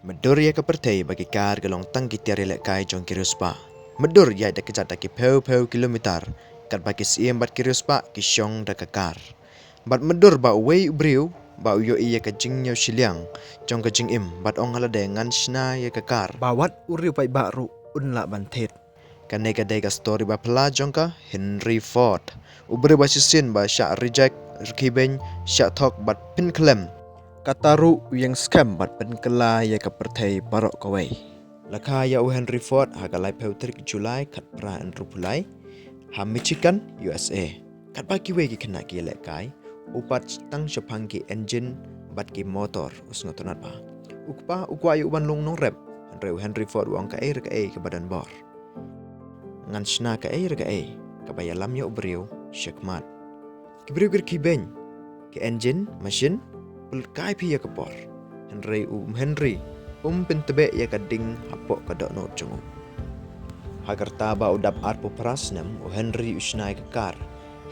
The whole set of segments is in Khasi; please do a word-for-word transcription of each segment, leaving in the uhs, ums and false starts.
Mutdur ïa ka pyrthei ba ki kar ki long tang ki tiar ïalehkai jong ki riewspah. Mutdur ïaid da kjat da ki phew phew kilometer, katba ki syiem bad ki riewspah ki shong da ka kar. Bad mutdur ba uwei u briew ba u ïohi ïa ka jingñiew shiliang jong ka jingim bad ong ha lade ngan shna ïa ka kar ba wat u riewpaidbah ruh un lah ban thied. Kane ka dei ka story ba phylla jong ka Henry Ford, u briew ba shisien ba shah reject, rkhie beiñ, shah thok bad pynkhlem. Kata ruh u ïeng skhem bad pynkylla ïa ka pyrthei baroh kawei. La kha ïa u Henry Ford ha ka laiphew tarik July khatphra hynriewphew lai ha Michigan, U S A. Katba kiwei ki khynnah ki ïalehkai, u pat tang shaphang ki engine bad ki motor u sngewtynnad bha. U kpa u kwah ïa u ban long nongrep, hynrei u Henry Ford u ong kaei re kaei kaba don bor. Ngan shna kaei re kaei kaba ïalam ïa u briew shakhmat. Ki briew ki rkhie beiñ, ki engine, machine, pynlehkai phi ïa ka por. Hynrei u Henry um pyntbeh ïa ka ding hapoh ka dohnud jong u. Ha ka rta ba u dap arphew phra snem, u Henry u shna ïa ka kar.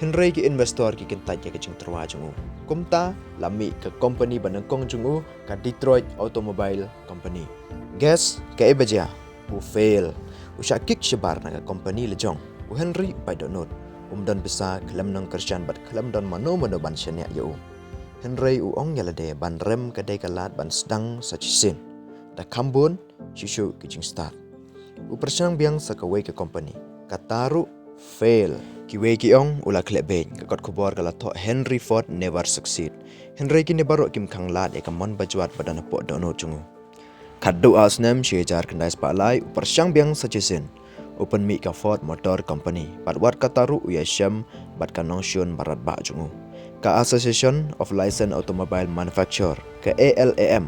Hynrei ki investor ki kyntait ïa ka jingtyrwa jong u. Kumta la mih ka company ba nyngkong jong u, ka Detroit Automobile Company. Guess kaei ba jia? U fail. U shah kick shabar na ka company la jong. U Henry u pait dohnud. Um don pisa, khlem nongkyrshan bad khlem don mano mano ban shaniah ïa u. Hynrei u ong ïa lade ban rem ka dei ka lad ban sdang sa shisien. Da kham bun shuh shuh ki jingstad. U pyrshang biang sa kawei ka company, kata ruh fail. Kiwei ki ong u la khleh beiñ, ka kot khubor ka la thoh Henry Ford never succeed. Hynrei kine baroh kim khang lad ïa ka mon bajwat ba don hapoh dohnud jong u. Khatduh ar snem shi hajar khyndai spah lai, u pyrshang biang sa shisien. U pynmih ka Ford Motor Company, bad wat kata ruh u ïashem bad ka nongshun baratbah jong u, ka Association of Licensed Automobile Manufacturer, ka A L A M.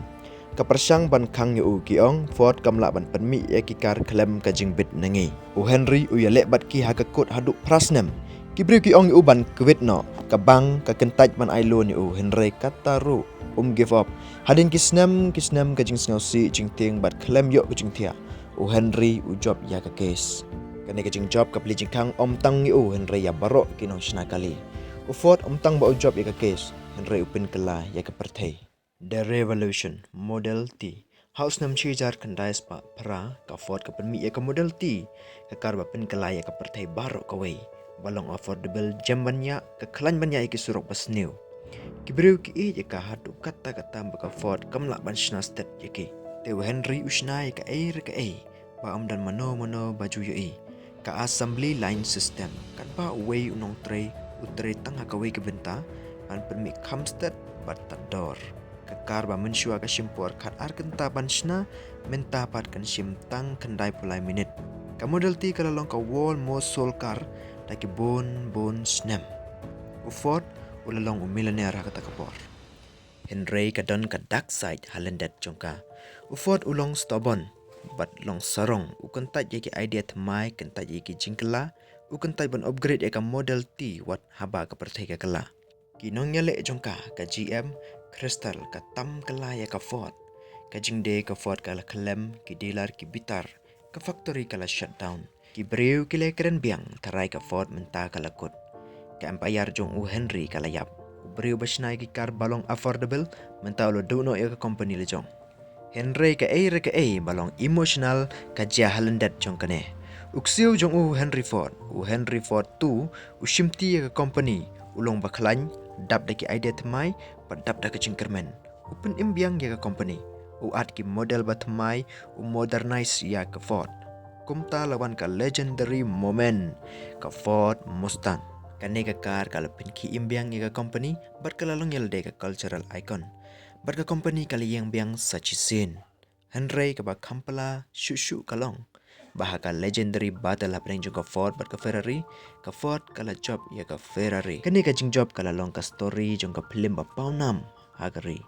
Ka pyrshang ban khang ïa u, ki ong Ford kam lah ban pynmih ïa ki kar khlem ka jingbit na ngi. U Henry u ïaleh bad ki ha ka kut haduh phra snem. Ki briew ki ong ïa u ban quit noh, ka bank ka kyntait ban ai loan ïa u, hynrei kata ruh um give up. Hadien ki snem ki snem ka jingsngewsih jingtieng bad khlem ïoh ka jingthiah, u Henry u jop ïa ka case. Kane ka jingjop ka plie jingkhang ym tang ïa u hynrei ïa baroh ki nongshna kali. U Ford ym tang ba u jop ïa ka case, hynrei u pynkylla ïa ka pyrthei. The Revolution, Model T. Ha u snem shi hajar khyndai spah phra, ka Ford ka pynmih ïa ka Model T, ka kar ba pynkylla ïa ka pyrthei baroh kawei, ba long affordable, jem ban ïa, ka khlaiñ ban ïa ïa ki surok ba sniew. Ki briew ki ïeit ïa ka haduh katta katta ba ka Ford kam lah ban shna stet ïa ki. Te u Henry u shna ïa kaei re kaei ba ym don mano mano ba ju ïohi. Ka assembly line system, katba uwei u nongtrei u trei tang ha kawei ka bynta, ban pynmih kham stet bad tad dor. Ka kar ba mynshuwa ka shim por khat ar kynta ban shna, mynta pat kan shim tang khyndai phew lai minit. Ka Model T ka la long ka world most sold car da ki bun bun snem. U Ford u la long u millionaire ha kata ka por. Hynrei ka don ka dark side ha lyndet jong ka. U Ford u long stubborn bad long sarong, u kyntait ïa ki idea thymmai, kyntait ïa ki jingkylla, u kyntait ban upgrade ïa ka Model T wat haba ka pyrthei ka kylla. Ki nongïaleh jong ka, ka G M Chrysler, ka tam kylla ïa ka Ford. Ka jingdie ka Ford ka la khlem, ki dealer ki bitar, ka factory ka la shut down. Ki briew ki la kren biang, tharai ka Ford mynta ka la kut. Ka empire jong u Henry ka la ïap. U briew ba shna ïa ki kar ba long affordable, mynta u la duh noh ïa ka company la jong. Hynrei kaei re kaei ba long emotional ka jia ha lyndet jong kane. U ksiew jong u Henry Ford, u Henry Ford two, u shimti ïa ka company, u long ba khlaiñ, dap da ki idea thymmai, bad dap da ka jingkyrmen. U pynim biang ïa ka company, u add ki model ba thymmai, u modernize ïa ka Ford. Kumta la wan ka legendary moment, ka Ford Mustang. Kane ka kar ka la pynkhie im biang ïa ka company, bad ka la long ïa lade ka cultural icon. Bad ka company ka la ïeng biang sa shisien. Hynrei kaba kham phylla shuh shuh ka long ba ha ka legendary battle hapdeng jong ka Ford bad ka Ferrari, ka Ford ka la jop ïa ka Ferrari. Kane ka jingjop ka la long ka story jong ka phlim ba pawnam ha ka ri,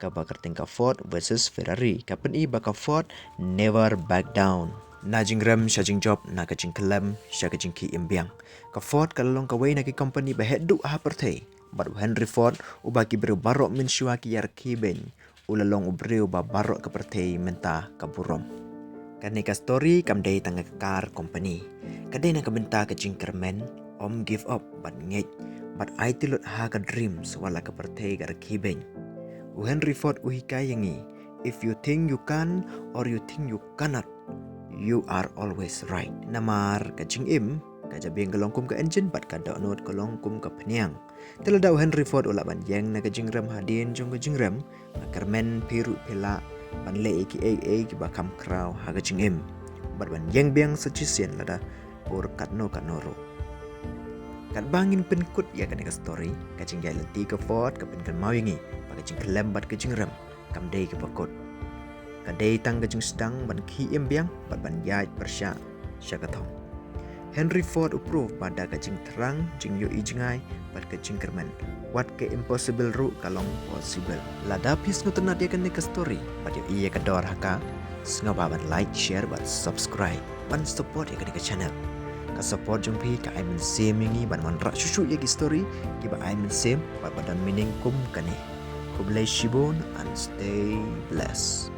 kaba kyrteng ka Ford versus Ferrari, ka pyni ba ka Ford never back down. Na jingrem sha jingjop, na ka jingkhlem sha ka jingkhie im biang, ka Ford ka la long kawei na ki company ba heh duh ha pyrthei. Bad u Henry Ford, uba ki briew baroh mynshuwa ki ïarkhie beiñ, u la long u briew ba baroh ka pyrthei mynta ka burom. Kane ka story kam dei tang ka car company. Ka dei na ka bynta ka jingkyrmen, ym give up, bad ngeit, bad aiti lut ha ka dreams wat la ka pyrthei ka rkhie beiñ. U Henry Ford u hikai ïa ngi, If you think you can or you think you cannot, you are always right. Namar ka jingim ka jabieng ka long kum ka engine bad ka dohnud ka long kum ka phniang. Te lada u Henry Ford u lah ban ïeng na ka jingrem hadien jong ka jingrem, ka kyrmen phi ruh phi lah ban leh ïa kiei kiei kiba kham khraw ha ka jingim bad ban ïeng biang sa shisien lada pur katno katno ruh. Katba ngin pynkut ïa kane ka story, ka jingïaid lynti ka Ford ka pynkynmaw ïa ngi ba ka jingkhlem bad ka jingrem kam dei kaba kut. Ka dei tang ka jingsdang ban khie im biang bad ban ïaid pyrshah sha ka thong. Henry Ford u prove ba da ka jingthrang, jingïohi jngai bad ka jingkyrmen, wat ka impossible ruh ka long possible. Lada phi sngewtynnat ïa kane ka story bad ïohi ïa ka dor ha ka, sngewbha ban like, share bad subscribe ban support ïa kane ka channel. Ka support jong phi ka ai mynsiem ïa ngi ban wanrah shuh shuh ïa ki story kiba ai mynsiem bad ba don meaning kum kane. Khublei shibun and stay blessed.